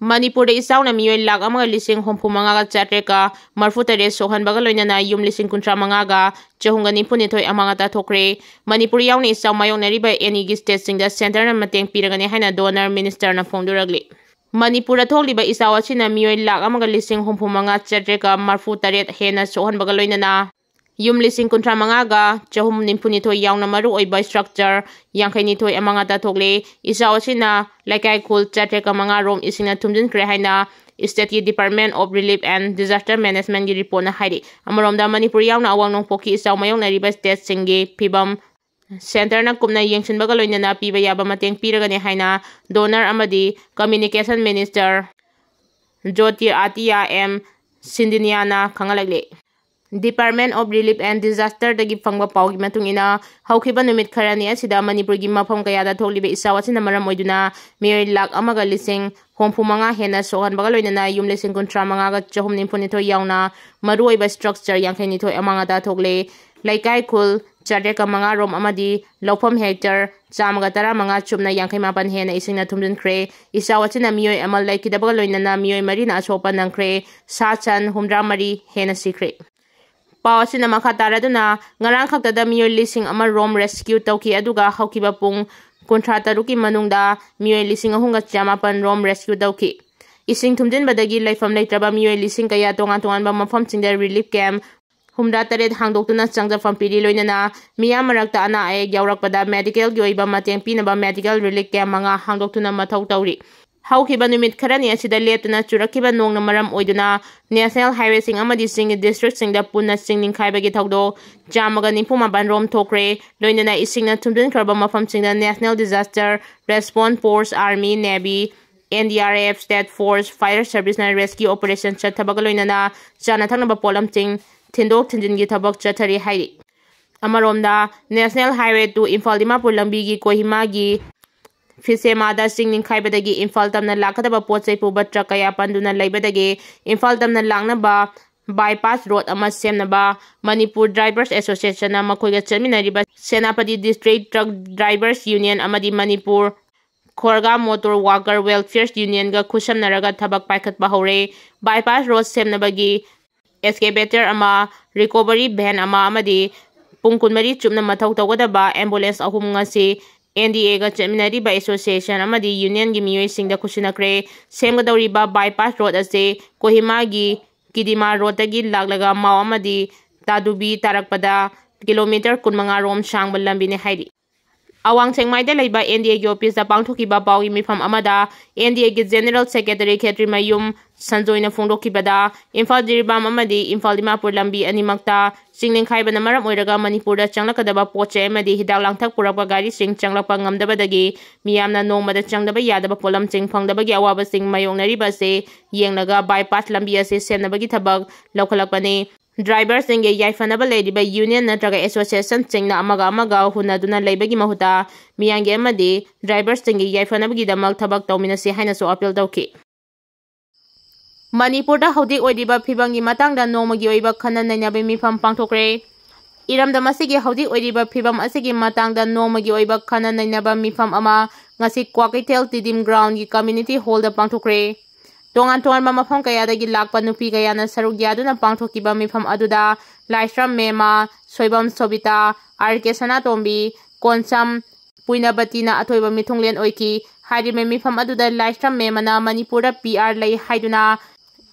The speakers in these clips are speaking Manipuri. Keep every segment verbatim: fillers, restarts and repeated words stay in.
ꯃꯅꯤꯄꯨꯔꯗ ꯏꯆꯥꯎꯅ ꯃꯤꯑꯣꯏ ꯂꯥꯈ ꯑꯃꯒ ꯂꯤꯁꯤꯡ ꯍꯨꯝꯐꯨ ꯃꯉꯥꯒ ꯆꯥꯇ꯭ꯔꯦꯠꯀ ꯃꯔꯐꯨ ꯇꯔꯦꯠ ꯁꯣꯛꯍꯟꯕꯒ ꯂꯣꯏꯅꯅ ꯌꯨꯝ ꯂꯤꯁꯤꯡ ꯀꯨꯟꯊ꯭ꯔꯥ ꯃꯉꯥꯒ ꯆꯍꯨꯝꯒ ꯅꯤꯐꯨ ꯅꯤꯊꯣꯏ ꯑꯃꯥꯡ ꯑꯇꯥ ꯊꯣꯛꯈ꯭ꯔꯦ꯫ ꯃꯅꯤꯄꯨꯔ ꯌꯥꯎꯅ ꯏꯆꯥꯎ ꯃꯥꯌꯣꯛꯅꯔꯤꯕ ꯑꯦꯅꯤꯒꯤ ꯁ꯭ꯇꯦꯠꯁꯤꯡꯗ ꯁꯦꯟꯇꯔꯅ ꯃꯇꯦꯡ ꯄꯤꯔꯒꯅꯤ ꯍꯥꯏꯅ ꯗꯣꯅꯔ ꯃꯤꯅꯤꯁꯇꯔꯅ ꯐꯣꯡꯗꯣꯔꯛꯂꯤ꯫ ꯃꯅꯤꯄꯨꯔꯗ ꯊꯣꯛꯂꯤꯕ ꯏꯆꯥꯎ ꯑꯁꯤꯅ ꯃꯤꯑꯣꯏ ꯂꯥꯈ ꯑꯃꯒ ꯂꯤꯁꯤꯡ ꯍꯨꯝꯐꯨ ꯃꯉꯥ ꯆꯥꯇ꯭ꯔꯦꯠꯀ ꯃꯔꯐꯨ ꯇꯔꯦꯠ ꯍꯦꯟꯅ ꯁꯣꯛꯍꯟꯕꯒ ꯂꯣꯏꯅꯅ ꯌꯨꯝ ꯂꯤꯁꯤꯡ ꯀꯨꯟꯊ꯭ꯔꯥ ꯃꯉꯥꯒ ꯆꯍꯨꯝ ꯅꯤꯐꯨ ꯅꯤꯊꯣꯏ ꯌꯥꯎꯅ ꯃꯔꯨꯑꯣꯏꯕ ꯁ꯭ꯇ꯭ꯔꯛꯆꯔ ꯌꯥꯡꯈꯩ ꯅꯤꯊꯣꯏ ꯑꯃꯥꯡ ꯑꯇꯥ ꯊꯣꯛꯂꯦ꯫ ꯏꯆꯥꯎ ꯑꯁꯤꯅ ꯂꯩꯀꯥꯏ ꯈꯨꯜ ꯆꯥꯇ꯭ꯔꯦꯠꯀ ꯃꯉꯥ ꯔꯣꯝ ꯏꯁꯤꯡꯅ ꯊꯨꯝꯖꯤꯟꯈ꯭ꯔꯦ ꯍꯥꯏꯅ ꯁ꯭ꯇꯦꯠꯀꯤ Department of Relief and Disaster Managementꯀꯤ ꯔꯤꯄꯣꯔꯠꯅ ꯍꯥꯏꯔꯤ꯫ ꯑꯃꯔꯣꯝꯗ ꯃꯅꯤꯄꯨꯔ ꯌꯥꯎꯅ ꯑꯋꯥꯡ ꯅꯣꯡꯄꯣꯛꯀꯤ ꯏꯆꯥꯎ ꯃꯥꯌꯣꯛꯅꯔꯤꯕ ꯁ꯭ꯇꯦꯠꯁꯤꯡꯒꯤ ꯐꯤꯕꯝ ꯁꯦꯟꯇꯔꯅ ꯀꯨꯞꯅ ꯌꯦꯡꯁꯤꯟꯕꯒ ꯂꯣꯏꯅꯅ ꯄꯤꯕ ꯌꯥꯕ ꯃꯇꯦꯡ ꯄꯤꯔꯒꯅꯤ ꯍꯥꯏꯅ ꯗꯣꯅꯔ ꯑꯃꯗꯤ ꯀꯝꯃ꯭ꯌꯨꯅꯤꯀꯦꯁꯟ ꯃꯤꯅꯤꯁꯇꯔ ꯖꯣꯇꯤꯔꯥꯗꯤꯇ꯭ꯌ ꯑꯦꯝ ꯁꯤꯟꯗꯤꯌꯥꯅ ꯈꯪꯍꯜꯂꯛꯂꯤ꯫ Department of Relief and Disasterꯗꯒꯤ ꯐꯪꯕ ꯄꯥꯎꯒꯤ ꯃꯇꯨꯡ ꯏꯟꯅ, ꯍꯧꯈꯤꯕ ꯅꯨꯃꯤꯠ ꯈꯔꯅꯤ ꯑꯁꯤꯗ ꯃꯅꯤꯄꯨꯔꯒꯤ ꯃꯐꯝ ꯀꯌꯥꯗ ꯊꯣꯛꯂꯤꯕ ꯏꯆꯥꯎ ꯑꯁꯤꯅ ꯃꯔꯝ ꯑꯣꯏꯗꯨꯅ ꯃꯤꯑꯣꯏ ꯂꯥꯈ ꯑꯃꯒ ꯂꯤꯁꯤꯡ ꯍꯨꯝꯐꯨ ꯃꯉꯥ ꯍꯦꯟꯅ ꯁꯣꯛꯍꯟꯕꯒ ꯂꯣꯏꯅꯅ ꯌꯨꯝ ꯂꯤꯁꯤꯡ ꯀꯨꯟꯊ꯭ꯔꯥ ꯃꯉꯥꯒ ꯆꯍꯨꯝ ꯅꯤꯐꯨ ꯅꯤꯊꯣꯏ ꯌꯥꯎꯅ ꯃꯔꯨꯑꯣꯏꯕ ꯁ꯭ꯇ꯭ꯔꯛꯆꯔ ꯌꯥꯡꯈꯩ ꯅꯤꯊꯣꯏ ꯑꯃꯥꯡ ꯑꯇꯥ ꯊꯣꯛꯂꯦ꯫ ꯂꯩꯀꯥꯏ ꯈꯨꯜ ꯆꯥꯇ꯭ꯔꯦꯠꯀ ꯃꯉꯥ ꯔꯣꯝ ꯑꯃꯗꯤ ꯂꯧꯐꯝ ꯍꯦꯛꯇꯔ ꯆꯥꯝꯃꯒ ꯇꯔꯥꯃꯉꯥ ꯆꯨꯞꯅ ꯌꯥꯡꯈꯩ ꯃꯥꯄꯟ ꯍꯦꯟꯅ ꯏꯁꯤꯡꯅ ꯊꯨꯝꯖꯤꯟꯈ꯭ꯔꯦ꯫ ꯏꯆꯥꯎ ꯑꯁꯤꯅ ꯃꯤꯑꯣꯏ ꯑꯃ ꯂꯩꯈꯤꯗꯕꯒ ꯂꯣꯏꯅꯅ ꯃꯤꯑꯣꯏ ꯃꯔꯤꯅ ꯑꯁꯣꯛ ꯑꯄꯟ ꯅꯪꯈ꯭ꯔꯦ꯫ ꯁꯥ ꯁꯟ ꯍꯨꯝꯗ꯭ꯔꯥ ꯃꯔꯤ ꯍꯦꯟꯅ ꯁꯤꯈ꯭ꯔꯦ꯫ ꯄꯥꯎ ꯑꯁꯤꯅ ꯃꯈꯥ ꯇꯥꯔꯗꯨꯅ, ꯉꯔꯥꯡ ꯈꯛꯇꯗ ꯃꯤꯑꯣꯏ ꯂꯤꯁꯤꯡ ꯑꯃ ꯔꯣꯝ ꯔꯦꯁꯀ꯭ꯌꯨ ꯇꯧꯈꯤ, ꯑꯗꯨꯒ ꯍꯧꯈꯤꯕ ꯄꯨꯡ ꯀꯨꯟꯊ꯭ꯔꯥ ꯇꯔꯨꯛꯀꯤ ꯃꯅꯨꯡꯗ ꯃꯤꯑꯣꯏ ꯂꯤꯁꯤꯡ ꯑꯍꯨꯝꯒ ꯆꯃꯥꯄꯟ ꯔꯣꯝ ꯔꯦꯁꯀ꯭ꯌꯨ ꯇꯧꯈꯤ꯫ ꯏꯁꯤꯡ ꯊꯨꯝꯖꯤꯟꯕꯗꯒꯤ ꯂꯩꯐꯝ ꯂꯩꯇ꯭ꯔꯕ ꯃꯤꯑꯣꯏ ꯂꯤꯁꯤꯡ ꯀꯌꯥ ꯇꯣꯉꯥꯟ ꯇꯣꯉꯥꯟꯕ ꯃꯐꯝꯁꯤꯡꯗ ꯔꯤꯂꯤꯐ ꯀꯦꯝꯞ ꯍꯨꯝꯗ꯭ꯔꯥ ꯇꯔꯦꯠ ꯍꯥꯡꯗꯣꯛꯇꯨꯅ ꯆꯪꯖꯐꯝ ꯄꯤꯔꯤ꯫ ꯂꯣꯏꯅꯅ ꯃꯤꯌꯥꯝ ꯃꯔꯛꯇ ꯑꯅꯥ ꯑꯌꯦꯛ ꯌꯥꯎꯔꯛꯄꯗ ꯃꯦꯗꯤꯀꯦꯜꯒꯤ ꯑꯣꯏꯕ ꯃꯇꯦꯡ ꯄꯤꯅꯕ ꯃꯦꯗꯤꯀꯦꯜ ꯔꯤꯂꯤꯐ ꯀꯦꯝꯞ ꯃꯉꯥ ꯍꯥꯡꯗꯣꯛꯇꯨꯅ ꯃꯊꯧ ꯇꯧꯔꯤ꯫ ꯍꯧꯈꯤꯕ ꯅꯨꯃꯤꯠ ꯈꯔꯅꯤ ꯑꯁꯤꯗ ꯂꯦꯞꯇꯅ ꯆꯨꯔꯛꯈꯤꯕ ꯅꯣꯡꯅ ꯃꯔꯝ ꯑꯣꯏꯗꯨꯅ ꯅꯦꯁꯅꯦꯜ ꯍꯥꯏꯋꯦꯁꯤꯡ ꯑꯃꯗꯤ ꯆꯤꯡꯒꯤ ꯗꯤꯁꯇ꯭ꯔꯤꯛꯁꯤꯡꯗ ꯄꯨꯟꯅ ꯆꯤꯡ ꯅꯤꯡꯈꯥꯏꯕꯒꯤ ꯊꯧꯗꯣꯛ ꯆꯥꯝꯃꯒ ꯅꯤꯐꯨ ꯃꯥꯄꯟ ꯔꯣꯝ ꯊꯣꯛꯈ꯭ꯔꯦ꯫ ꯂꯣꯏꯅꯅ ꯏꯁꯤꯡꯅ ꯊꯨꯝꯖꯤꯟꯈ꯭ꯔꯕ ꯃꯐꯝꯁꯤꯡꯗ National Disaster Response Force, Army, Navy, N D R F, State Force, Fire Serviceꯅ rescue operation ꯆꯠꯊꯕꯒ ꯂꯣꯏꯅꯅ ꯆꯥꯅ ꯊꯛꯅꯕ ꯄꯣꯠꯂꯝꯁꯤꯡ ꯊꯤꯟꯗꯣꯛ ꯊꯤꯟꯖꯤꯟꯒꯤ ꯊꯕꯛ ꯆꯠꯊꯔꯤ ꯍꯥꯏꯔꯤ꯫ ꯑꯃꯔꯣꯝꯗ, National Highway two Imphal Dimapur ꯂꯝꯕꯤꯒꯤ ꯀꯣꯍꯤꯃꯥꯒꯤ ꯐꯤꯁꯦꯃꯥꯗ ꯆꯤꯡ ꯅꯤꯡꯈꯥꯏꯕꯗꯒꯤ ꯏꯝꯐꯥꯜ ꯇꯝꯅ ꯂꯥꯛꯀꯗꯕ ꯄꯣꯠ ꯆꯩ ꯄꯨꯕ ꯇ꯭ꯔꯛ ꯀꯌꯥ ꯄꯟꯗꯨꯅ ꯂꯩꯕꯗꯒꯤ ꯏꯝꯐꯥꯜ ꯇꯝꯅ ꯂꯥꯛꯅꯕ ꯕꯥꯏꯄꯥꯁ ꯔꯣꯗ ꯑꯃ ꯁꯦꯝꯅꯕ ꯃꯅꯤꯄꯨꯔ ꯗ꯭ꯔꯥꯏꯚꯔꯁ ꯑꯦꯁꯣꯁꯤꯌꯦꯁꯟꯅ ꯃꯈꯣꯏꯒ ꯆꯠꯃꯤꯟꯅꯔꯤꯕ Senapati district truck drivers union ꯑꯃꯗꯤ ꯃꯅꯤꯄꯨꯔ ꯈꯣꯔꯒꯥ ꯃꯣꯇꯣꯔ ꯋꯥꯀꯔ ꯋꯦꯜꯐꯤꯌꯔ ꯌꯨꯅꯤꯌꯟꯒ ꯈꯨꯠꯁꯝꯅꯔꯒ ꯊꯕꯛ ꯄꯥꯏꯈꯠꯄ ꯍꯧꯔꯦ꯫ ꯕꯥꯏꯄꯥꯁ ꯔꯣꯗ ꯁꯦꯝꯅꯕꯒꯤ ꯑꯦꯛꯁꯀꯦꯚꯦꯇꯔ ꯑꯃ, ꯔꯤꯀꯣꯚꯔꯤ ꯚꯦꯟ ꯑꯃ ꯑꯃꯗꯤ ꯄꯨꯡ ꯀꯨꯟꯃꯔꯤ ꯆꯨꯞꯅ ꯃꯊꯧ ꯇꯧꯒꯗꯕ ꯑꯦꯝꯕꯨꯂꯦꯟꯁ ꯑꯍꯨꯝ ꯉꯁꯤ ꯑꯦꯟ ꯗꯤ ꯑꯦꯒ ꯆꯠꯃꯤꯟꯅꯔꯤꯕ ꯑꯦꯁꯣꯁꯤꯌꯦꯁꯟ ꯑꯃꯗꯤ ꯌꯨꯅꯤꯌꯟꯒꯤ ꯃꯤꯑꯣꯏꯁꯤꯡꯗ ꯈꯨꯠꯁꯤꯟꯅꯈ꯭ꯔꯦ꯫ ꯁꯦꯝꯒꯗꯧꯔꯤꯕ ꯕꯥꯏꯄꯥꯁ ꯔꯣꯗ ꯑꯁꯤ ꯀꯣꯍꯤꯃꯥꯒꯤ ꯀꯤꯗꯤꯃꯥ ꯔꯣꯗꯇꯒꯤ ꯂꯥꯛꯂꯒ ꯃꯥꯎ ꯑꯃꯗꯤ ꯇꯥꯗꯨꯕꯤ ꯇꯥꯔꯛꯄꯗ ꯀꯤꯂꯣꯃꯤꯇꯔ ꯀꯨꯟꯃꯉꯥ ꯔꯣꯝ ꯁꯥꯡꯕ ꯂꯝꯕꯤꯅꯤ ꯍꯥꯏꯔꯤ꯫ ꯑꯋꯥꯡ ꯁꯦꯛꯃꯥꯏꯗ ꯂꯩꯕ ꯑꯦꯟ ꯗꯤ ꯑꯦꯒꯤ ꯑꯣꯐꯤꯁꯇ ꯄꯥꯡꯊꯣꯛꯈꯤꯕ ꯄꯥꯎꯒꯤ ꯃꯤꯐꯝ ꯑꯃꯗ ꯑꯦꯟ ꯗꯤ ꯑꯦꯒꯤ ꯖꯦꯅꯦꯔꯦꯜ ꯁꯦꯀ꯭ꯔꯦꯇꯔꯤ ꯈꯦꯇ꯭ꯔꯤꯃꯌꯨꯝ ꯁꯟꯖꯣꯏꯅ ꯐꯣꯡꯗꯣꯛꯈꯤꯕꯗ, ꯏꯝꯐꯥꯜ ꯖꯤꯔꯤꯕꯥꯝ ꯑꯃꯗꯤ ꯏꯝꯐꯥꯜ ꯗꯤꯃꯥꯄꯨꯔ ꯂꯝꯕꯤ ꯑꯅꯤꯃꯛꯇ ꯆꯤꯡ ꯅꯤꯡꯈꯥꯏꯕꯅ ꯃꯔꯝ ꯑꯣꯏꯔꯒ ꯃꯅꯤꯄꯨꯔꯗ ꯆꯪꯂꯛꯀꯗꯕ ꯄꯣꯠ ꯆꯩ ꯑꯃꯗꯤ ꯍꯤꯗꯥꯛ ꯂꯥꯡꯊꯛ ꯄꯨꯔꯛꯄ ꯒꯥꯔꯤꯁꯤꯡ ꯆꯪꯂꯛꯄ ꯉꯝꯗꯕꯗꯒꯤ ꯃꯤꯌꯥꯝꯅ ꯅꯣꯡꯃꯗ ꯆꯪꯗꯕ ꯌꯥꯗꯕ ꯄꯣꯠꯂꯝꯁꯤꯡ ꯐꯪꯗꯕꯒꯤ ꯑꯋꯥꯕꯁꯤꯡ ꯃꯥꯌꯣꯛꯅꯔꯤꯕ ꯑꯁꯤ ꯌꯦꯡꯂꯒ ꯕꯥꯏꯄꯥꯁ ꯂꯝꯕꯤ ꯑꯁꯤ ꯁꯦꯝꯅꯕꯒꯤ ꯊꯕꯛ ꯂꯧꯈꯠꯂꯛꯄꯅꯤ꯫ ꯗ꯭ꯔꯥꯏꯚꯔꯁꯤꯡꯒꯤ ꯌꯥꯏꯐꯅꯕ ꯂꯩꯔꯤꯕ ꯌꯨꯅꯤꯌꯟ ꯅꯠꯇ꯭ꯔꯒ ꯑꯦꯁꯣꯁꯤꯌꯦꯁꯟꯁꯤꯡꯅ ꯑꯃꯒ ꯑꯃꯒ ꯍꯨꯟꯅꯗꯨꯅ ꯂꯩꯕꯒꯤ ꯃꯍꯨꯠꯇ ꯃꯤꯌꯥꯝꯒꯤ ꯑꯃꯗꯤ ꯗ꯭ꯔꯥꯏꯚꯔꯁꯤꯡꯒꯤ ꯌꯥꯏꯐꯅꯕꯒꯤꯗꯃꯛ ꯊꯕꯛ ꯇꯧꯃꯤꯟꯅꯁꯤ ꯍꯥꯏꯅꯁꯨ ꯑꯥꯄꯤꯜ ꯇꯧꯈꯤ꯫ ꯃꯅꯤꯄꯨꯔꯗ ꯍꯧꯖꯤꯛ ꯑꯣꯏꯔꯤꯕ ꯐꯤꯕꯝꯒꯤ ꯃꯇꯥꯡꯗ ꯅꯣꯡꯃꯒꯤ ꯑꯣꯏꯕ ꯈꯟꯅ ꯅꯩꯅꯕꯒꯤ ꯃꯤꯐꯝ ꯄꯥꯡꯊꯣꯛꯈ꯭ꯔꯦ꯫ ꯏꯔꯝꯗꯝ ꯑꯁꯤꯒꯤ ꯍꯧꯖꯤꯛ ꯑꯣꯏꯔꯤꯕ ꯐꯤꯕꯝ ꯑꯁꯤꯒꯤ ꯃꯇꯥꯡꯗ ꯅꯣꯡꯃꯒꯤ ꯑꯣꯏꯕ ꯈꯟꯅ ꯅꯩꯅꯕ ꯃꯤꯐꯝ ꯑꯃ ꯉꯁꯤ ꯀ꯭ꯋꯥꯀꯩꯊꯦꯜ ꯇꯤꯗꯤꯝ ꯒ꯭ꯔꯥꯎꯟꯒꯤ ꯀꯝꯃ꯭ꯌꯨꯅꯤꯇꯤ ꯍꯣꯜꯗ ꯄꯥꯡꯊꯣꯛꯈ꯭ꯔꯦ꯫ ꯇꯣꯉꯥꯟ ꯇꯣꯉꯥꯟꯕ ꯃꯐꯝ ꯀꯌꯥꯗꯒꯤ ꯂꯥꯛꯄ ꯅꯨꯄꯤ ꯀꯌꯥꯅ ꯁꯔꯨꯛ ꯌꯥꯗꯨꯅ ꯄꯥꯡꯊꯣꯛꯈꯤꯕ ꯃꯤꯐꯝ ꯑꯗꯨꯗ ꯂꯥꯏꯁ꯭ꯔꯝ ꯃꯦꯃꯥ, ꯁꯣꯏꯕꯝ ꯁꯣꯕꯤꯇꯥ, ꯑꯥꯔ ꯀꯦ ꯁꯅꯥꯇꯣꯝꯕꯤ, ꯀꯣꯟꯁꯝ ꯄꯨꯏꯅꯕꯇꯤꯅ ꯑꯊꯣꯏꯕ ꯃꯤꯊꯨꯡꯂꯦꯟ ꯑꯣꯏꯈꯤ꯫ ꯍꯥꯏꯔꯤꯕ ꯃꯤꯐꯝ ꯑꯗꯨꯗ ꯂꯥꯏꯁ꯭ꯔꯝ ꯃꯦꯃꯅ ꯃꯅꯤꯄꯨꯔꯗ ꯄꯤ ꯑꯥꯔ ꯂꯩ ꯍꯥꯏꯗꯨꯅ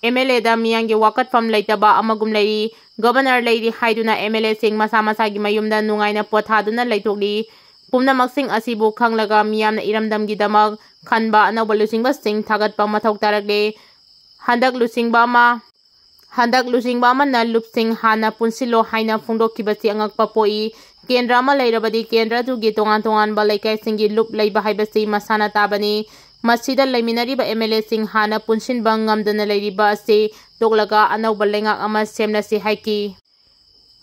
ꯑꯦꯝ ꯑꯦꯜ ꯑꯦꯗ ꯃꯤꯌꯥꯝꯒꯤ ꯋꯥꯀꯠꯐꯝ ꯂꯩꯇꯕ ꯑꯃꯒꯨꯝ ꯂꯩꯔꯤ꯫ ꯒꯕꯔꯅꯔ ꯂꯩꯔꯤ ꯍꯥꯏꯗꯨꯅ ꯑꯦꯝ ꯑꯦꯜ ꯑꯦꯁꯤꯡ ꯃꯁꯥ ꯃꯁꯥꯒꯤ ꯃꯌꯨꯝꯗ ꯅꯨꯡꯉꯥꯏꯅ ꯄꯣꯊꯥꯗꯨꯅ ꯂꯩꯊꯣꯛꯂꯤ꯫ ꯄꯨꯝꯅꯃꯛꯁꯤꯡ ꯑꯁꯤꯕꯨ ꯈꯪꯂꯒ ꯃꯤꯌꯥꯝꯅ ꯏꯔꯝꯗꯝꯒꯤꯗꯃꯛ ꯈꯟꯕ ꯑꯅꯧꯕ ꯂꯨꯆꯤꯡꯕꯁꯤꯡ ꯊꯥꯒꯠꯄ ꯃꯊꯧ ꯇꯥꯔꯛꯂꯦ꯫ ꯍꯟꯗꯛ ꯂꯨꯆꯤꯡꯕ ꯑꯃ, ꯍꯟꯗꯛ ꯂꯨꯆꯤꯡꯕ ꯑꯃꯅ ꯂꯨꯞꯁꯤꯡ ꯍꯥꯟꯅ ꯄꯨꯟꯁꯤꯜꯂꯣ ꯍꯥꯏꯅ ꯐꯣꯡꯗꯣꯛꯈꯤꯕꯁꯤ ꯑꯉꯛꯄ ꯄꯣꯛꯏ꯫ ꯀꯦꯟꯗ꯭ꯔ ꯑꯃ ꯂꯩꯔꯕꯗꯤ ꯀꯦꯟꯗ꯭ꯔ ꯑꯗꯨꯒꯤ ꯇꯣꯉꯥꯟ ꯇꯣꯉꯥꯟꯕ ꯂꯩꯀꯥꯏꯁꯤꯡꯒꯤ ꯂꯨꯞ ꯂꯩꯕ ꯍꯥꯏꯕꯁꯤ ꯃꯁꯥꯅ ꯇꯥꯕꯅꯤ꯫ ꯃꯁꯤꯗ ꯂꯩꯃꯤꯟꯅꯔꯤꯕ ꯑꯦꯝ ꯑꯦꯜ ꯑꯦꯁꯤꯡ ꯍꯥꯟꯅ ꯄꯨꯟꯁꯤꯟꯕ ꯉꯝꯗꯅ ꯂꯩꯔꯤꯕ ꯑꯁꯤ ꯇꯣꯛꯂꯒ ꯑꯅꯧꯕ ꯂꯩꯉꯥꯛ ꯑꯃ ꯁꯦꯝꯂꯁꯤ ꯍꯥꯏꯈꯤ꯫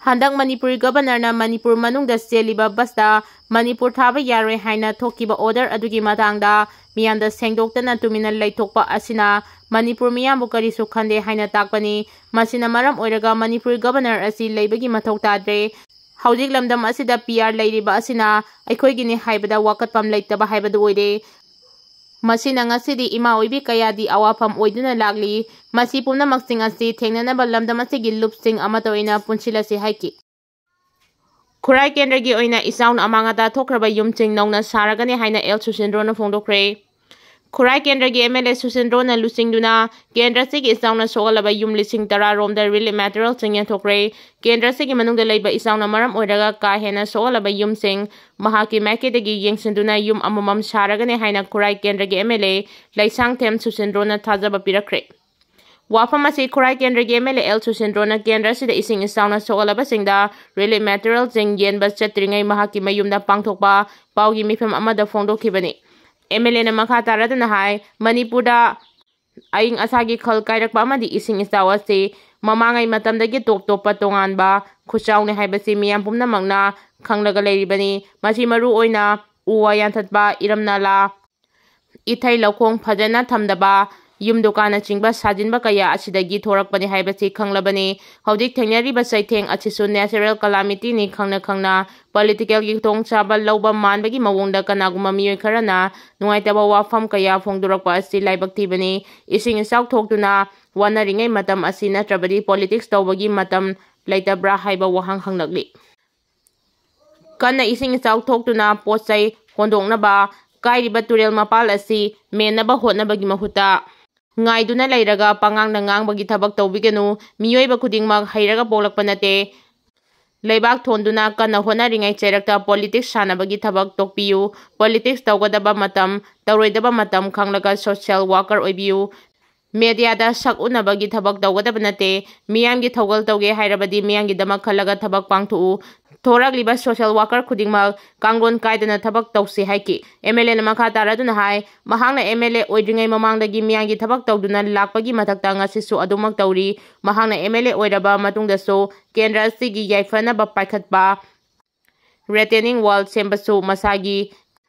ꯍꯟꯗꯛ ꯃꯅꯤꯄꯨꯔꯤ ꯒꯕꯔꯅꯔꯅ ꯃꯅꯤꯄꯨꯔ ꯃꯅꯨꯡꯗ ꯆꯦꯜꯂꯤꯕ ꯕꯁꯇ ꯃꯅꯤꯄꯨꯔ ꯊꯥꯕ ꯌꯥꯔꯣꯏ ꯍꯥꯏꯅ ꯊꯣꯛꯈꯤꯕ ꯑꯣꯔꯗꯔ ꯑꯗꯨꯒꯤ ꯃꯇꯥꯡꯗ ꯃꯤꯌꯥꯝꯗ ꯁꯦꯡꯗꯣꯛꯇꯅ ꯇꯨꯃꯤꯟꯅ ꯂꯩꯊꯣꯛꯄ ꯑꯁꯤꯅ ꯃꯅꯤꯄꯨꯔ ꯃꯤꯌꯥꯝꯕꯨ ꯀꯔꯤꯁꯨ ꯈꯟꯗꯦ ꯍꯥꯏꯅ ꯇꯥꯛꯄꯅꯤ꯫ ꯃꯁꯤꯅ ꯃꯔꯝ ꯑꯣꯏꯔꯒ ꯃꯅꯤꯄꯨꯔ ꯒꯕꯔꯅꯔ ꯑꯁꯤ ꯂꯩꯕꯒꯤ ꯃꯊꯧ ꯇꯥꯗ꯭ꯔꯦ꯫ ꯍꯧꯖꯤꯛ ꯂꯝꯗꯝ ꯑꯁꯤꯗ ꯄꯤ ꯑꯥꯔ ꯂꯩꯔꯤꯕ ꯑꯁꯤꯅ ꯑꯩꯈꯣꯏꯒꯤꯅꯤ ꯍꯥꯏꯕꯗ ꯋꯥꯀꯠꯐꯝ ꯂꯩꯇꯕ ꯍꯥꯏꯕꯗꯨ ꯑꯣꯏꯔꯦ꯫ ꯃꯁꯤꯅ ꯉꯁꯤꯗꯤ ꯏꯃꯥ ꯑꯣꯏꯕꯤ ꯀꯌꯥꯗꯤ ꯑꯋꯥꯐꯝ ꯑꯣꯏꯗꯨꯅ ꯂꯥꯛꯂꯤ꯫ ꯃꯁꯤ ꯄꯨꯝꯅꯃꯛꯁꯤꯡ ꯑꯁꯤ ꯊꯦꯡꯅꯅꯕ ꯂꯝꯗꯝ ꯑꯁꯤꯒꯤ ꯂꯨꯞꯁꯤꯡ ꯑꯃꯠꯇ ꯑꯣꯏꯅ ꯄꯨꯟꯁꯤꯜꯂꯁꯤ ꯍꯥꯏꯈꯤ꯫ ꯈꯨꯔꯥꯏ ꯀꯦꯟꯗ꯭ꯔꯒꯤ ꯑꯣꯏꯅ ꯏꯆꯥꯎꯅ ꯑꯃꯥꯡ ꯑꯇꯥ ꯊꯣꯛꯈ꯭ꯔꯕ ꯌꯨꯝꯁꯤꯡ ꯅꯧꯅ ꯁꯥꯔꯒꯅꯤ ꯍꯥꯏꯅ ꯑꯦꯜ ꯁꯨꯁꯤꯟꯗ꯭ꯔꯣꯅ ꯐꯣꯡꯗꯣꯛꯈ꯭ꯔꯦ꯫ ꯈꯨꯔꯥꯏ ꯀꯦꯟꯗ꯭ꯔꯒꯤ ꯑꯦꯝ ꯑꯦꯜ ꯑꯦ ꯁꯨꯁꯤꯟꯗ꯭ꯔꯣꯅ ꯂꯨꯆꯤꯡꯗꯨꯅ ꯀꯦꯟꯗ꯭ꯔꯁꯤꯒꯤ ꯏꯆꯥꯎꯅ ꯁꯣꯛꯍꯜꯂꯕ ꯌꯨꯝ ꯂꯤꯁꯤꯡ ꯇꯔꯥ ꯔꯣꯝꯗ ꯔꯤꯂꯤꯐ ꯃꯦꯇꯔꯤꯌꯦꯜꯁꯤꯡ ꯌꯦꯟꯊꯣꯛꯈ꯭ꯔꯦ꯫ ꯀꯦꯟꯗ꯭ꯔꯁꯤꯒꯤ ꯃꯅꯨꯡꯗ ꯂꯩꯕ ꯏꯆꯥꯎꯅ ꯃꯔꯝ ꯑꯣꯏꯔꯒ ꯀꯥ ꯍꯦꯟꯅ ꯁꯣꯛꯍꯜꯂꯕ ꯌꯨꯝꯁꯤꯡ ꯃꯍꯥꯛꯀꯤ ꯃꯥꯏꯀꯩꯗꯒꯤ ꯌꯦꯡꯁꯤꯟꯗꯨꯅ ꯌꯨꯝ ꯑꯃꯃꯝ ꯁꯥꯔꯒꯅꯤ ꯍꯥꯏꯅ ꯈꯨꯔꯥꯏ ꯀꯦꯟꯗ꯭ꯔꯒꯤ ꯑꯦꯝ ꯑꯦꯜ ꯑꯦ ꯂꯩꯁꯥꯡꯊꯦꯝ ꯁꯨꯁꯤꯟꯗ꯭ꯔꯣꯅ ꯊꯥꯖꯕ ꯄꯤꯔꯛꯈ꯭ꯔꯦ꯫ ꯋꯥꯐꯝ ꯑꯁꯤ ꯈꯨꯔꯥꯏ ꯀꯦꯟꯗ꯭ꯔꯒꯤ ꯑꯦꯝ ꯑꯦꯜ ꯑꯦ ꯑꯦꯜ ꯁꯨꯁꯤꯟꯗ꯭ꯔꯣꯅ ꯀꯦꯟꯗ꯭ꯔ ꯑꯁꯤꯗ ꯏꯁꯤꯡ ꯏꯆꯥꯎꯅ ꯁꯣꯛꯍꯜꯂꯕꯁꯤꯡꯗ ꯔꯤꯂꯤꯐ ꯃꯦꯇꯔꯤꯌꯦꯜꯁꯤꯡ ꯌꯦꯟꯕ ꯆꯠꯇ꯭ꯔꯤꯉꯩ ꯃꯍꯥꯛꯀꯤ ꯃꯌꯨꯝꯗ ꯄꯥꯡꯊꯣꯛꯄ ꯄꯥꯎꯒꯤ ꯃꯤꯐꯝ ꯑꯃꯗ ꯐꯣꯡꯗꯣꯛꯈꯤꯕꯅꯤ꯫ ꯑꯦꯝ ꯑꯦꯜ ꯑꯦꯅ ꯃꯈꯥ ꯇꯥꯔꯗꯨꯅ ꯍꯥꯏ, ꯃꯅꯤꯄꯨꯔꯗ ꯑꯏꯪ ꯑꯁꯥꯒꯤ ꯈꯜ ꯀꯥꯏꯔꯛꯄ ꯑꯃꯗꯤ ꯏꯁꯤꯡ ꯏꯆꯥꯎ ꯑꯁꯤ ꯃꯃꯥꯡꯉꯩ ꯃꯇꯝꯗꯒꯤ ꯇꯣꯞ ꯇꯣꯞꯄ ꯇꯣꯉꯥꯟꯕ ꯈꯨꯆꯥꯎꯅꯤ ꯍꯥꯏꯕꯁꯤ ꯃꯤꯌꯥꯝ ꯄꯨꯝꯅꯃꯛꯅ ꯈꯪꯂꯒ ꯂꯩꯔꯤꯕꯅꯤ꯫ ꯃꯁꯤ ꯃꯔꯨ ꯑꯣꯏꯅ ꯎ ꯋꯥ ꯌꯥꯟꯊꯠꯄ, ꯏꯔꯝ ꯅꯂꯥ, ꯏꯊꯩ ꯂꯧꯈꯣꯡ ꯐꯖꯅ ꯊꯝꯗꯕ, ꯌꯨꯝ ꯗꯨꯀꯥꯟꯅꯆꯤꯡꯕ ꯁꯥꯖꯤꯟꯕ ꯀꯌꯥ ꯑꯁꯤꯗꯒꯤ ꯊꯣꯔꯛꯄꯅꯤ ꯍꯥꯏꯕꯁꯤ ꯈꯪꯂꯕꯅꯤ꯫ ꯍꯧꯖꯤꯛ ꯊꯦꯡꯅꯔꯤꯕ ꯆꯩꯊꯦꯡ ꯑꯁꯤꯁꯨ natural calamity ꯅꯤ ꯈꯪꯅ ꯈꯪꯅ political ꯒꯤ ꯈꯨꯗꯣꯡꯆꯥꯕ ꯂꯧꯕ ꯃꯥꯟꯕꯒꯤ ꯃꯑꯣꯡꯗ ꯀꯅꯥꯒꯨꯝꯕ ꯃꯤꯑꯣꯏ ꯈꯔꯅ ꯅꯨꯡꯉꯥꯏꯇꯕ ꯋꯥꯐꯝ ꯀꯌꯥ ꯐꯣꯡꯗꯣꯔꯛꯄ ꯑꯁꯤ ꯂꯥꯏꯕꯛ ꯊꯤꯕꯅꯤ꯫ ꯏꯁꯤꯡ ꯏꯆꯥꯎ ꯊꯣꯛꯇꯨꯅ ꯋꯥꯅꯔꯤꯉꯩ ꯃꯇꯝ ꯑꯁꯤ ꯅꯠꯇ꯭ꯔꯕꯗꯤ politics ꯇꯧꯕꯒꯤ ꯃꯇꯝ ꯂꯩꯇꯕ꯭ꯔꯥ ꯍꯥꯏꯕ ꯋꯥꯍꯪ ꯍꯪꯂꯛꯂꯤ꯫ ꯀꯟꯅ ꯏꯁꯤꯡ ꯏꯆꯥꯎ ꯊꯣꯛꯇꯨꯅ ꯄꯣꯠ ꯆꯩ ꯍꯣꯟꯗꯣꯛꯅꯕ, ꯀꯥꯏꯔꯤꯕ ꯇꯨꯔꯦꯜ ꯃꯄꯥꯜ ꯑꯁꯤ ꯃꯦꯟꯅꯕ ꯍꯣꯠꯅꯕꯒꯤ ꯃꯍꯨꯠꯇ ꯉꯥꯏꯗꯨꯅ ꯂꯩꯔꯒ ꯄꯉꯥꯡꯗ ꯉꯥꯡꯕꯒꯤ ꯊꯕꯛ ꯇꯧꯕꯤꯒꯅꯨ꯫ ꯃꯤꯑꯣꯏꯕ ꯈꯨꯗꯤꯡꯃꯛ ꯍꯩꯔꯒ ꯄꯣꯛꯂꯛꯄ ꯅꯠꯇꯦ꯫ ꯂꯩꯕꯥꯛ ꯊꯣꯟꯗꯨꯅ ꯀꯟꯅ ꯍꯣꯠꯅꯔꯤꯉꯩ ꯆꯩꯔꯛꯇ politics ꯁꯥꯟꯅꯕꯒꯤ ꯊꯕꯛ ꯇꯣꯛꯄꯤꯌꯨ꯫ Politics ꯇꯧꯒꯗꯕ ꯃꯇꯝ, ꯇꯧꯔꯣꯏꯗꯕ ꯃꯇꯝ ꯈꯪꯂꯒ social worker ꯑꯣꯏꯕꯤꯌꯨ꯫ Media ꯗ ꯁꯛ ꯎꯅꯕꯒꯤ ꯊꯕꯛ ꯇꯧꯒꯗꯕ ꯅꯠꯇꯦ꯫ ꯃꯤꯌꯥꯝꯒꯤ ꯊꯧꯒꯜ ꯇꯧꯒꯦ ꯍꯥꯏꯔꯕꯗꯤ ꯃꯤꯌꯥꯝꯒꯤꯗꯃꯛ ꯈꯜꯂꯒ ꯊꯕꯛ ꯄꯥꯡꯊꯣꯛꯎ꯫ ꯊꯣꯔꯛꯂꯤꯕ social worker ꯈꯨꯗꯤꯡꯃꯛ ꯀꯥꯡꯂꯣꯟ ꯀꯥꯏꯗꯅ ꯊꯕꯛ ꯇꯧꯁꯤ ꯍꯥꯏꯈꯤ꯫ ꯑꯦꯝ ꯑꯦꯜ ꯑꯦꯅ ꯃꯈꯥ ꯇꯥꯔꯗꯨꯅ ꯍꯥꯏ, ꯃꯍꯥꯛꯅ ꯑꯦꯝ ꯑꯦꯜ ꯑꯦ ꯑꯣꯏꯗ꯭ꯔꯤꯉꯩ ꯃꯃꯥꯡꯗꯒꯤ ꯃꯤꯌꯥꯝꯒꯤ ꯊꯕꯛ ꯇꯧꯗꯨꯅ ꯂꯥꯛꯄꯒꯤ ꯃꯊꯛꯇ ꯉꯁꯤꯁꯨ ꯑꯗꯨꯃꯛ ꯇꯧꯔꯤ꯫ ꯃꯍꯥꯛꯅ ꯑꯦꯝ ꯑꯦꯜ ꯑꯦ ꯑꯣꯏꯔꯕ ꯃꯇꯨꯡꯗꯁꯨ ꯀꯦꯟꯗ꯭ꯔ ꯑꯁꯤꯒꯤ ꯌꯥꯏꯐꯅꯕ ꯄꯥꯏꯈꯠꯄ, retaining wall ꯁꯦꯝꯕꯁꯨ ꯃꯁꯥꯒꯤ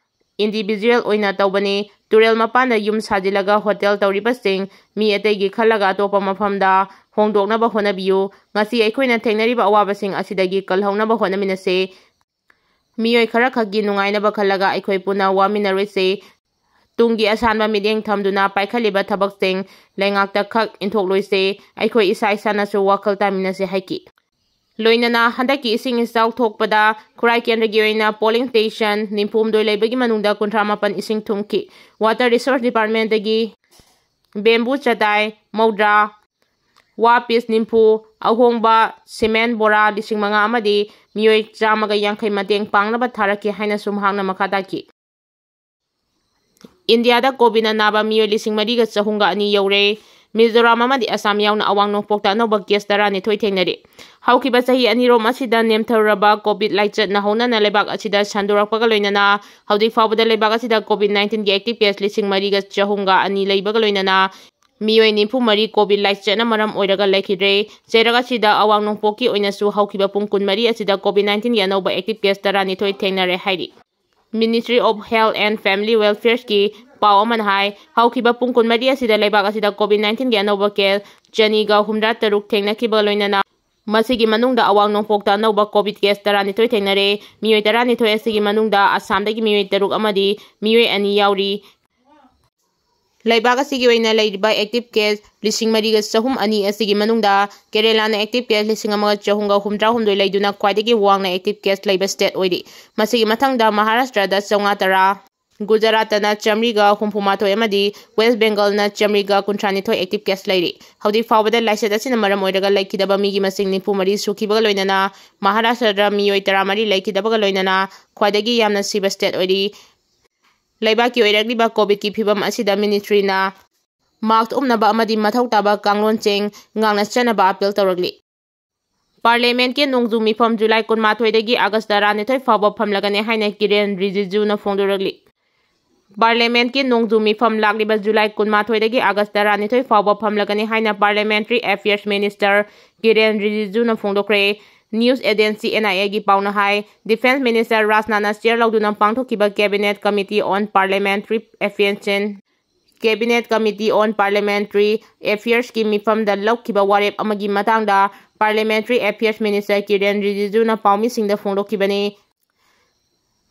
individual ꯑꯣꯏꯅ ꯇꯧꯕꯅꯤ꯫ ꯇꯨꯔꯦꯜ ꯃꯄꯥꯟꯗ ꯌꯨꯝ ꯁꯥꯖꯤꯜꯂꯒ ꯍꯣꯇꯦꯜ ꯇꯧꯔꯤꯕꯁꯤꯡ ꯃꯤ ꯑꯇꯩꯒꯤ ꯈꯜꯂꯒ ꯑꯇꯣꯞꯄ ꯃꯐꯝꯗ ꯍꯣꯡꯗꯣꯛꯅꯕ ꯍꯣꯠꯅꯕꯤꯌꯨ꯫ ꯉꯁꯤ ꯑꯩꯈꯣꯏꯅ ꯊꯦꯡꯅꯔꯤꯕ ꯑꯋꯥꯕꯁꯤꯡ ꯑꯁꯤꯗꯒꯤ ꯀꯜꯍꯧꯅꯕ ꯍꯣꯠꯅꯃꯤꯟꯅꯁꯤ꯫ ꯃꯤꯑꯣꯏ ꯈꯔꯈꯛꯀꯤ ꯅꯨꯡꯉꯥꯏꯅꯕ ꯈꯜꯂꯒ ꯑꯩꯈꯣꯏ ꯄꯨꯟꯅ ꯋꯥꯃꯤꯟꯅꯔꯣꯏꯁꯤ꯫ ꯇꯨꯡꯒꯤ ꯑꯁꯥꯟꯕ ꯃꯤꯠꯌꯦꯡ ꯊꯝꯗꯨꯅ ꯄꯥꯏꯈꯠꯂꯤꯕ ꯊꯕꯛꯁꯤꯡ ꯂꯩꯉꯥꯛꯇ ꯈꯛ ꯏꯟꯊꯣꯛꯂꯣꯏꯁꯦ, ꯑꯩꯈꯣꯏ ꯏꯁꯥ ꯏꯁꯥꯅꯁꯨ ꯋꯥꯈꯜ ꯇꯥꯃꯤꯟꯅꯁꯦ ꯍꯥꯏꯈꯤ꯫ ꯂꯣꯏꯅꯅ ꯍꯟꯗꯛꯀꯤ ꯏꯁꯤꯡ ꯏꯆꯥꯎ ꯊꯣꯛꯄꯗ ꯈꯨꯔꯥꯏ ꯀꯦꯟꯗ꯭ꯔꯒꯤ ꯑꯣꯏꯅ polling station ꯅꯤꯐꯨ ꯍꯨꯝꯗꯣꯏ ꯂꯩꯕꯒꯤ ꯃꯅꯨꯡꯗ ꯀꯨꯟꯊ꯭ꯔꯥ ꯃꯥꯄꯟ ꯏꯁꯤꯡ ꯊꯨꯝꯈꯤ꯫ Water Resource Departmentꯇꯒꯤ bamboo ꯆꯇꯥꯏ ꯃꯧꯗ꯭ꯔꯥ, ꯋꯥ piece ꯅꯤꯐꯨ, ꯑꯍꯣꯡꯕ cement ꯕꯣꯔꯥ ꯂꯤꯁꯤꯡ ꯃꯉꯥ ꯑꯃꯗꯤ ꯃꯤꯑꯣꯏ ꯆꯥꯝꯃꯒ ꯌꯥꯡꯈꯩ ꯃꯇꯦꯡ ꯄꯥꯡꯅꯕ ꯊꯥꯔꯛꯈꯤ ꯍꯥꯏꯅꯁꯨ ꯃꯍꯥꯛꯅ ꯃꯈꯥ ꯇꯥꯈꯤ꯫ ꯏꯟꯗꯤꯌꯥꯗ COVID ꯑꯅꯥꯕ ꯃꯤꯑꯣꯏ ꯂꯤꯁꯤꯡ ꯃꯔꯤꯒ ꯆꯍꯨꯝꯒ ꯑꯅꯤ ꯌꯧꯔꯦ꯫ ꯃꯤꯖꯣꯔꯥꯝ ꯑꯃꯗꯤ ꯑꯁꯥꯝ ꯌꯥꯎꯅ ꯑꯋꯥꯡ ꯅꯣꯡꯄꯣꯛꯇ ꯑꯅꯧꯕ case ꯇꯔꯥꯅꯤꯊꯣꯏ ꯊꯦꯡꯅꯔꯦ꯫ ꯍꯧꯈꯤꯕ ꯆꯍꯤ ꯑꯅꯤꯔꯣꯝ ꯑꯁꯤꯗ ꯅꯦꯝꯊꯔꯨꯔꯕ COVID ꯂꯥꯏꯆꯠꯅ ꯍꯧꯅꯅ ꯂꯩꯕꯥꯛ ꯑꯁꯤꯗ ꯁꯟꯗꯣꯔꯛꯄꯒ ꯂꯣꯏꯅꯅ ꯍꯧꯖꯤꯛ ꯐꯥꯎꯕꯗ ꯂꯩꯕꯥꯛ ꯑꯁꯤꯗ COVID nineteenꯒꯤ active case ꯂꯤꯁꯤꯡ ꯃꯔꯤꯒ ꯆꯍꯨꯝꯒ ꯑꯅꯤ ꯂꯩꯕꯒ ꯂꯣꯏꯅꯅ ꯃꯤꯑꯣꯏ ꯅꯤꯐꯨ ꯃꯔꯤ COVID ꯂꯥꯏꯆꯠꯅ ꯃꯔꯝ ꯑꯣꯏꯔꯒ ꯂꯩꯈꯤꯗ꯭ꯔꯦ꯫ ꯆꯩꯔꯛ ꯑꯁꯤꯗ ꯑꯋꯥꯡ ꯅꯣꯡꯄꯣꯛꯀꯤ ꯑꯣꯏꯅꯁꯨ ꯍꯧꯈꯤꯕ ꯄꯨꯡ ꯀꯨꯟꯃꯔꯤ ꯑꯁꯤꯗ COVID nineteenꯒꯤ ꯑꯅꯧꯕ active case ꯇꯔꯥꯅꯤꯊꯣꯏ ꯊꯦꯡꯅꯔꯦ ꯍꯥꯏꯔꯤ꯫ Ministry of Health and Family Welfareꯒꯤ ꯄꯥꯎ ꯑꯃꯅ ꯍꯥꯏ, ꯍꯧꯈꯤꯕ ꯄꯨꯡ ꯀꯨꯟꯃꯔꯤ ꯑꯁꯤꯗ ꯂꯩꯕꯥꯛ ꯑꯁꯤꯗ COVID nineteenꯒꯤ ꯑꯅꯧꯕ case ꯆꯅꯤꯒ ꯍꯨꯝꯗ꯭ꯔꯥ ꯇꯔꯨꯛ ꯊꯦꯡꯅꯈꯤꯕ ꯂꯣꯏꯅꯅ ꯃꯁꯤꯒꯤ ꯃꯅꯨꯡꯗ ꯑꯋꯥꯡ ꯅꯣꯡꯄꯣꯛꯇ ꯑꯅꯧꯕ COVID case ꯇꯔꯥꯅꯤꯊꯣꯏ ꯊꯦꯡꯅꯔꯦ꯫ ꯃꯤꯑꯣꯏ ꯇꯔꯥꯅꯤꯊꯣꯏ ꯑꯁꯤꯒꯤ ꯃꯅꯨꯡꯗ ꯑꯁꯥꯝꯗꯒꯤ ꯃꯤꯑꯣꯏ ꯇꯔꯨꯛ ꯑꯃꯗꯤ ꯃꯤꯑꯣꯏ ꯑꯅꯤ ꯌꯥꯎꯔꯤ꯫ ꯂꯩꯕꯥꯛ ꯑꯁꯤꯒꯤ ꯑꯣꯏꯅ ꯂꯩꯔꯤꯕ active case ꯂꯤꯁꯤꯡ ꯃꯔꯤꯒ ꯆꯍꯨꯝ ꯑꯅꯤ ꯑꯁꯤꯒꯤ ꯃꯅꯨꯡꯗ ꯀꯦꯔꯦꯂꯥꯅ active case ꯂꯤꯁꯤꯡ ꯑꯃꯒ ꯆꯍꯨꯝꯒ ꯍꯨꯝꯗ꯭ꯔꯥ ꯍꯨꯝꯗꯣꯏ ꯂꯩꯗꯨꯅ ꯈ꯭ꯋꯥꯏꯗꯒꯤ ꯋꯥꯡꯅ active case ꯂꯩꯕ state ꯑꯣꯏꯔꯤ꯫ ꯃꯁꯤꯒꯤ ꯃꯊꯪꯗ ꯃꯍꯥꯔꯥꯁꯇ꯭ꯔꯗ ꯆꯥꯝꯃꯉꯥ ꯇꯔꯥ, ꯒꯨꯖꯔꯥꯠꯇꯅ ꯆꯥꯝꯃꯔꯤꯒ ꯍꯨꯝꯐꯨ ꯃꯥꯊꯣꯏ ꯑꯃꯗꯤ West Bengalꯅ ꯆꯥꯝꯃꯔꯤꯒ ꯀꯨꯟꯊ꯭ꯔꯥ ꯅꯤꯊꯣꯏ active case ꯂꯩꯔꯤ꯫ ꯍꯧꯖꯤꯛ ꯐꯥꯎꯕꯗ ꯂꯥꯏꯆꯠ ꯑꯁꯤꯅ ꯃꯔꯝ ꯑꯣꯏꯔꯒ ꯂꯩꯈꯤꯗꯕ ꯃꯤꯒꯤ ꯃꯁꯤꯡ ꯅꯤꯐꯨ ꯃꯔꯤ ꯁꯨꯈꯤꯕꯒ ꯂꯣꯏꯅꯅ ꯃꯍꯥꯔꯥꯁꯇ꯭ꯔꯗ ꯃꯤꯑꯣꯏ ꯇꯔꯥꯃꯔꯤ ꯂꯩꯈꯤꯗꯕꯒ ꯂꯣꯏꯅꯅ ꯈ꯭ꯋꯥꯏꯗꯒꯤ ꯌꯥꯝꯅ ꯁꯤꯕ state ꯑꯣꯏꯔꯤ꯫ ꯂꯩꯕꯥꯛꯀꯤ ꯑꯣꯏꯔꯛꯂꯤꯕ COVIDꯀꯤ ꯐꯤꯕꯝ ꯑꯁꯤꯗ ministryꯅ mask ꯎꯞꯅꯕ ꯑꯃꯗꯤ ꯃꯊꯧ ꯇꯥꯕ ꯀꯥꯡꯂꯣꯟꯁꯤꯡ ꯉꯥꯛꯅ ꯆꯠꯅꯕ appeal ꯇꯧꯔꯛꯂꯤ꯫ Parliamentꯀꯤ ꯅꯣꯡꯖꯨ ꯃꯤꯐꯝ July ꯀꯨꯟꯃꯥꯊꯣꯏꯗꯒꯤ August ꯇꯔꯥꯅꯤꯊꯣꯏ ꯐꯥꯎꯕ ꯐꯝꯂꯒꯅꯤ ꯍꯥꯏꯅ ꯀꯤꯔꯦꯟ ꯔꯤꯖꯤꯖꯨꯅ ꯐꯣꯡꯗꯣꯔꯛꯂꯤ꯫ Parliamentꯀꯤ ꯅꯣꯡꯖꯨ ꯃꯤꯐꯝ ꯂꯥꯛꯂꯤꯕ July ꯀꯨꯟꯃꯥꯊꯣꯏꯗꯒꯤ August ꯇꯔꯥꯅꯤꯊꯣꯏ ꯐꯥꯎꯕ ꯐꯝꯂꯒꯅꯤ ꯍꯥꯏꯅ Parliamentary Affairs Minister ꯀꯤꯔꯦꯟ ꯔꯤꯖꯤꯖꯨꯅ ꯐꯣꯡꯗꯣꯛꯈ꯭ꯔꯦ꯫ News agency NIAꯒꯤ ꯄꯥꯎꯅ ꯍꯥꯏ, Defence Minister ꯔꯥꯖꯅꯥꯊꯅ chair ꯂꯧꯗꯨꯅ ꯄꯥꯡꯊꯣꯛꯈꯤꯕ Cabinet Committee on Parliamentary Affairs, Cabinet Committee on Parliamentary Affairsꯀꯤ ꯃꯤꯐꯝꯗ ꯂꯧꯈꯤꯕ ꯋꯥꯔꯦꯞ ꯑꯃꯒꯤ ꯃꯇꯥꯡꯗ Parliamentary Affairs Minister ꯀꯤꯔꯦꯟ ꯔꯤꯖꯤꯖꯨꯅ ꯄꯥꯎꯃꯤꯁꯤꯡꯗ ꯐꯣꯡꯗꯣꯛꯈꯤꯕꯅꯤ꯫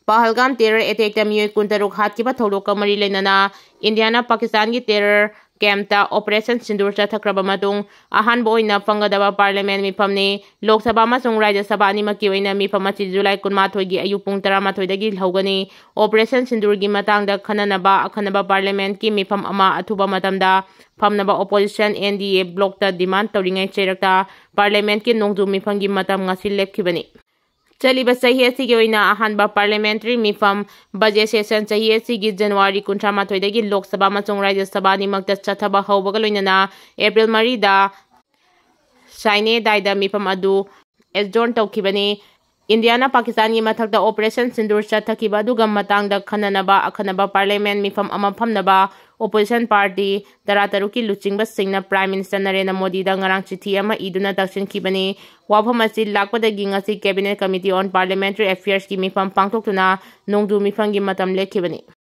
ꯄꯍꯜꯒꯥꯝ terror attackꯇ ꯃꯤꯑꯣꯏ ꯀꯨꯟꯇꯔꯨꯛ ꯍꯥꯠꯈꯤꯕ ꯊꯧꯗꯣꯛꯀ ꯃꯔꯤ ꯂꯩꯅꯅ ꯏꯟꯗꯤꯌꯥꯅ ꯄꯥꯀꯤꯁꯇꯥꯟꯒꯤ terror campꯇ Operation Sindoor ꯆꯠꯊꯈ꯭ꯔꯕ ꯃꯇꯨꯡ, ꯑꯍꯥꯟꯕ ꯑꯣꯏꯅ ꯐꯪꯒꯗꯕ parliament ꯃꯤꯐꯝꯅꯤ꯫ ꯂꯣꯛ ꯁꯚꯥ ꯑꯃꯁꯨꯡ ꯔꯥꯖ꯭ꯌ ꯁꯚꯥ ꯑꯅꯤꯃꯛꯀꯤ ꯑꯣꯏꯅ ꯃꯤꯐꯝ ꯑꯁꯤ ꯖꯨꯂꯥꯏ ꯀꯨꯟꯃꯥꯊꯣꯏꯒꯤ ꯑꯌꯨꯛ ꯄꯨꯡ ꯇꯔꯥꯃꯥꯊꯣꯏꯗꯒꯤ ꯍꯧꯒꯅꯤ꯫ Operation Sindoorꯒꯤ ꯃꯇꯥꯡꯗ ꯈꯟꯅꯅꯕ ꯑꯈꯟꯅꯕ parliamentꯀꯤ ꯃꯤꯐꯝ ꯑꯃ ꯑꯊꯨꯕ ꯃꯇꯝꯗ ꯐꯝꯅꯕ opposition N D A blockꯇ demand ꯇꯧꯔꯤꯉꯩ ꯆꯩꯔꯛꯇ parliamentꯀꯤ ꯅꯣꯡꯖꯨ ꯃꯤꯐꯝꯒꯤ ꯃꯇꯝ ꯉꯁꯤ ꯂꯦꯞꯈꯤꯕꯅꯤ꯫ ꯆꯠꯂꯤꯕ ꯆꯍꯤ ꯑꯁꯤꯒꯤ ꯑꯣꯏꯅ ꯑꯍꯥꯟꯕ parliamentary ꯃꯤꯐꯝ, budget session, ꯆꯍꯤ ꯑꯁꯤꯒꯤ ꯖꯅꯋꯥꯔꯤ ꯀꯨꯟꯊ꯭ꯔꯥ ꯃꯥꯊꯣꯏꯗꯒꯤ ꯂꯣꯛ ꯁꯚꯥ ꯑꯃꯁꯨꯡ ꯔꯥꯖ꯭ꯌ ꯁꯚꯥ ꯑꯅꯤꯃꯛꯇ ꯆꯠꯊꯕ ꯍꯧꯕꯒ ꯂꯣꯏꯅꯅ ꯑꯦꯄ꯭ꯔꯤꯜ ꯃꯔꯤꯗ ꯁꯥꯏꯅꯦꯗꯥꯏꯗ ꯃꯤꯐꯝ ꯑꯗꯨ adjourn ꯇꯧꯈꯤꯕꯅꯤ꯫ ꯏꯟꯗꯤꯌꯥꯅ ꯄꯥꯀꯤꯁꯇꯥꯟꯒꯤ ꯃꯊꯛꯇ Operation Sindoor ꯆꯠꯊꯈꯤꯕ ꯑꯗꯨꯒ ꯃꯇꯥꯡꯗ ꯈꯟꯅꯅꯕ ꯑꯈꯟꯅꯕ parliament ꯃꯤꯐꯝ ꯑꯃ ꯐꯝꯅꯕ opposition party ꯇꯔꯥꯇꯔꯨꯛꯀꯤ ꯂꯨꯆꯤꯡꯕꯁꯤꯡꯅ Prime Minister Narendra ꯃꯣꯗꯤꯗ ꯉꯔꯥꯡ ꯆꯤꯊꯤ ꯑꯃ ꯏꯗꯨꯅ ꯇꯛꯁꯤꯟꯈꯤꯕꯅꯤ꯫ ꯋꯥꯐꯝ ꯑꯁꯤ ꯂꯥꯛꯄꯗꯒꯤ ꯉꯁꯤ Cabinet Committee on Parliamentary Affairsꯀꯤ ꯃꯤꯐꯝ ꯄꯥꯡꯊꯣꯛꯇꯨꯅ ꯅꯣꯡꯖꯨ ꯃꯤꯐꯝꯒꯤ ꯃꯇꯝ ꯂꯦꯞꯈꯤꯕꯅꯤ꯫